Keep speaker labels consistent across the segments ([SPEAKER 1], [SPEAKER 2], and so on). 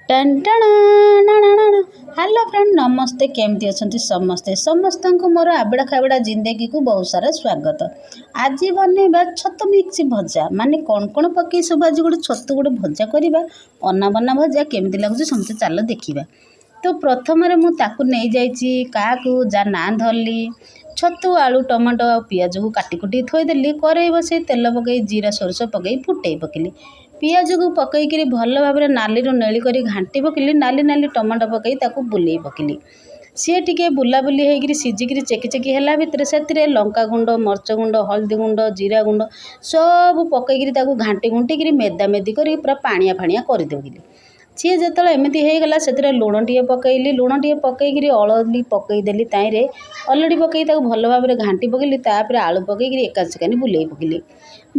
[SPEAKER 1] Ton. Hello friend, ନମସ୍ତେ। କେମିତି ଅଛନ୍ତି ସମସ୍ତେ? ସମସ୍ତଙ୍କୁ ମୋର ଆବିଡ଼ା ଖାବିଡ଼ା ଜିନ୍ଦଗିକୁ ବହୁତ ସାରା ସ୍ୱାଗତ। ଆଜି ବନେଇବା ଛତୁ ମିକ୍ସ ଭଜା। ମାନେ କ'ଣ କ'ଣ ପକେଇ ସବୁ ଆଜି ଗୋଟେ ଛତୁ ଗୋଟେ ଭଜା କରିବା, ଅନା ବନା ଭଜା। କେମିତି ଲାଗୁଛି ସମସ୍ତେ ଚାଲ ଦେଖିବା। ତ ପ୍ରଥମରେ ମୁଁ ତାକୁ ନେଇଯାଇଛି କାହାକୁ ଯା ନାଁ ଧରିଲି। ଛତୁ, ଆଳୁ, ଟମାଟୋ ଆଉ ପିଆଜକୁ କାଟି କୁଟି ଥୋଇଦେଲି। କରେଇ ବସେଇ ତେଲ ପକାଇ, ଜିରା, ସୋରିଷ ପକାଇ ଫୁଟେଇ ପକେଇଲି। ପିଆଜକୁ ପକାଇକିରି ଭଲ ଭାବରେ ନାଲିରୁ ନେଳି କରି ଘାଣ୍ଟି ପକେଇଲି। ନାଲି ନାଲି ଟମାଟୋ ପକାଇ ତାକୁ ବୁଲେଇ ପକେଇଲି। ସିଏ ଟିକେ ବୁଲାବୁଲି ହେଇକିରି ସିଝିକିରି ଚେକି ଚେକି ହେଲା ଭିତରେ ସେଥିରେ ଲଙ୍କା ଗୁଣ୍ଡ, ମରିଚ ଗୁଣ୍ଡ, ହଳଦୀ ଗୁଣ୍ଡ, ଜିରା ଗୁଣ୍ଡ ସବୁ ପକାଇକିରି ତାକୁ ଘାଣ୍ଟି ଘୁଣ୍ଟିକିରି ମେଦା ମେଦି କରିକି ପୁରା ପାଣିଆ ଫାଣିଆ କରିଦେଲି। ସିଏ ଯେତେବେଳେ ଏମିତି ହେଇଗଲା, ସେଥିରେ ଲୁଣ ଟିକେ ପକାଇଲି। ଲୁଣ ଟିକେ ପକାଇକିରି ଅଳଦି ପକାଇଦେଲି। ତାହିଁରେ ଅଲଡ଼ି ପକାଇ ତାକୁ ଭଲ ଭାବରେ ଘାଣ୍ଟି ପକାଇଲି। ତାପରେ ଆଳୁ ପକାଇକିରି ଏକା ସେକାନି ବୁଲେଇ ପକାଇଲି।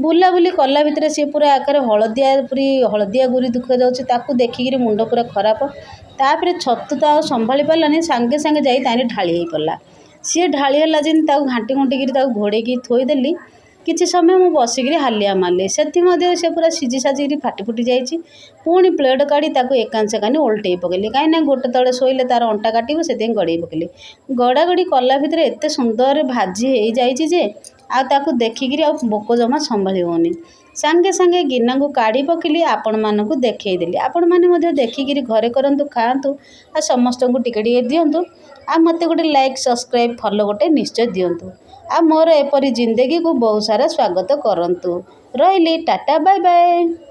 [SPEAKER 1] ବୁଲାବୁଲି କଲା ଭିତରେ ସିଏ ପୁରା ଆକାରେ ହଳଦିଆ ପୁରି ହଳଦିଆ ଗୁରି ଦେଖାଯାଉଛି। ତାକୁ ଦେଖିକିରି ମୁଣ୍ଡ ପୁରା ଖରାପ। ତାପରେ ଛତୁ ତ ଆଉ ସମ୍ଭାଳି ପାରିଲାନି, ସାଙ୍ଗେ ସାଙ୍ଗେ ଯାଇ ତାହିଁରେ ଢାଳି ହେଇ ପଡ଼ିଲା। ସିଏ ଢାଳି ହେଲା ଯେମିତି, ତାକୁ ଘାଣ୍ଟି ଘୁଣ୍ଟିକିରି ତାକୁ ଘୋଡ଼େଇକି ଥୋଇଦେଲି। କିଛି ସମୟ ମୁଁ ବସିକିରି ହାଲିଆ ମାରିଲି। ସେଥିମଧ୍ୟରେ ସେ ପୁରା ସିଝି ସାଜିକିରି ଫାଟି ଫୁଟି ଯାଇଛି। ପୁଣି ପ୍ଲେଟ୍ କାଢ଼ି ତାକୁ ଏକାନି ସେକାନି ଓଲଟେଇ ପକେଇଲି। କାହିଁକିନା ଗୋଟେ ତଳେ ଶୋଇଲେ ତା'ର ଅଣ୍ଟା କାଟିବ, ସେଥିପାଇଁ ଗଡ଼େଇ ପକେଇଲି। ଗଡ଼ାଗଡ଼ି କଲା ଭିତରେ ଏତେ ସୁନ୍ଦର ଭାଜି ହେଇଯାଇଛି ଯେ ଆଉ ତାକୁ ଦେଖିକିରି ଆଉ ଭୋକ ଜମା ସମ୍ଭାଳି ହେଉନି। ସାଙ୍ଗେ ସାଙ୍ଗେ ଗିନାକୁ କାଢ଼ି ପକେଇଲି, ଆପଣମାନଙ୍କୁ ଦେଖେଇଦେଲି। ଆପଣମାନେ ମଧ୍ୟ ଦେଖିକିରି ଘରେ କରନ୍ତୁ, ଖାଆନ୍ତୁ ଆଉ ସମସ୍ତଙ୍କୁ ଟିକେ ଟିକେ ଦିଅନ୍ତୁ। ଆଉ ମୋତେ ଗୋଟେ ଲାଇକ୍, ସବସ୍କ୍ରାଇବ୍, ଫଲୋ ଗୋଟେ ନିଶ୍ଚୟ ଦିଅନ୍ତୁ। ଆଉ ମୋର ଏପରି ଜିନ୍ଦଗିକୁ ବହୁତ ସାରା ସ୍ୱାଗତ କରନ୍ତୁ। ରହିଲି, ଟାଟା, ବାଏ ବାଏ।